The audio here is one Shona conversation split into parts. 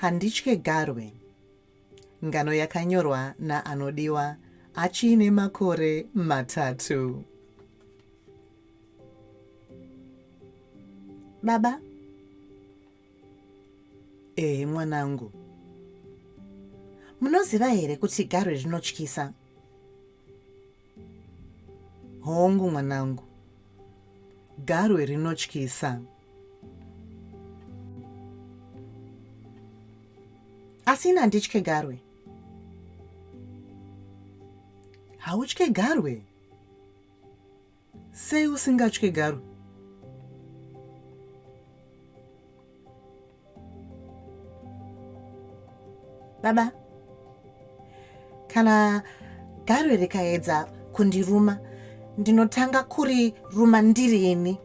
Handitye Garwe. Ngano yakanyorwa naAnodiwa achiine makore matatu. Baba. Ehe mwanangu. Munoziva here kuti garwe rinotyisa? Hongu mwanangu. Garwe rinotyisa. Asi ini handitye garwe. Hautye garwe? Sei usingatye garwe? Baba, kana garwe rikaedza kundiruma, ndinotanga kuriruma ndiri ini.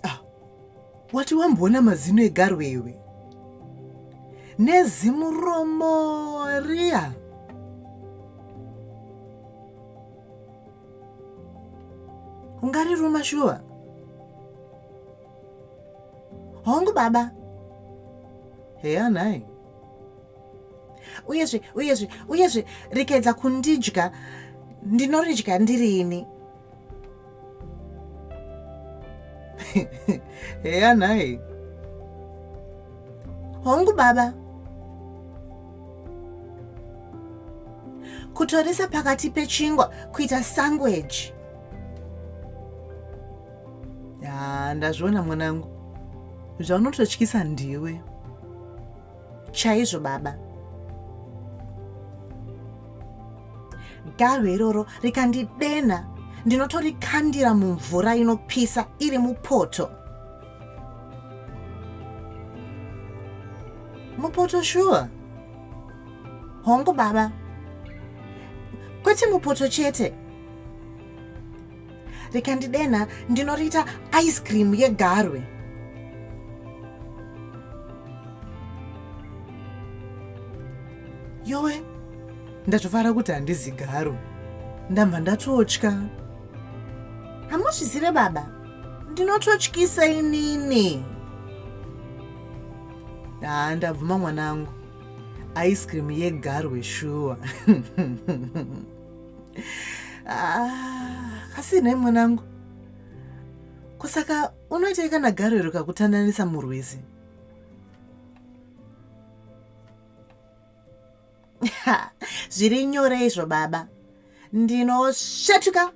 Ah, wati wamboona mazino egarwe iwe nezimuromo riya ungariruma shuwa hongu baba heya nhai uyezve uyezve uyezve rikaedza kundidya ndinoridya ndiri ini Heya nhai. Hongu baba. Kutorisa pakati pechingwa kuita sangweji. Ya, ndazviona mwanangu. Zvaunototyisa ndiwe. Chaizvo baba. Garwe iroro rikandidenha ndinotorikandira mumvura inopisa iri mupoto. Mupoto shuwa? Hongu baba. Kwete mupoto chete. Rikandidenha ndinoriita ice cream yegarwe. Yowe, ndatofara kuti handizi garwe. Ndambva ndatotya. Hamuzvizive baba, ndinototyisa inini. Haa, ndabvuma mwanangu. Ice cream yegarwe shuwa. Ah, asi nhai mwanangu ko saka unoitei kana garwe rikakutandanisa murwizi zviri nyore izvo baba ndinosvetuka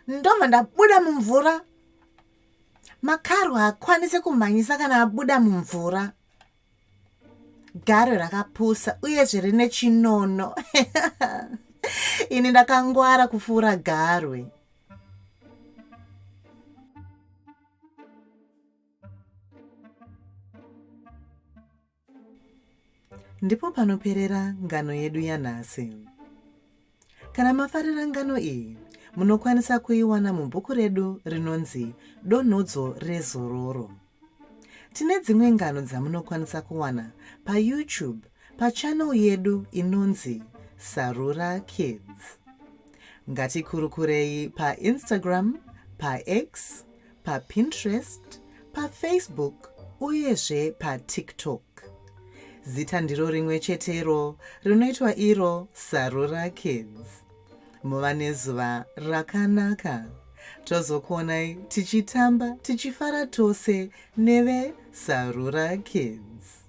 ndobva ndabuda mumvura makarwe haakwanise kumhanyisa kana abuda mumvura Garwe rakapusa uyezve rine chinono. Ini ndakangwara kupfuura garwe. Ndipo panoperera ngano yedu yanhasi. Kana mafarira ngano iyi, munokwanisa kuiwana mubhuku redu rinonzi Donhodzo reZororo. Tine dzimwe ngano dzamunokwanisa kuwana paYouTube pachannel yedu inonzi Sarura Kids. Ngatikurukurei paInstagram, paX, paPinterest, paFacebook uyezve paTikTok. Zita ndiro rimwe chetero rinoitwa iro Sarura Kids. Muva nezuva rakanaka. Tozokuonai tichitamba tichifara tose neve Sarura Kids.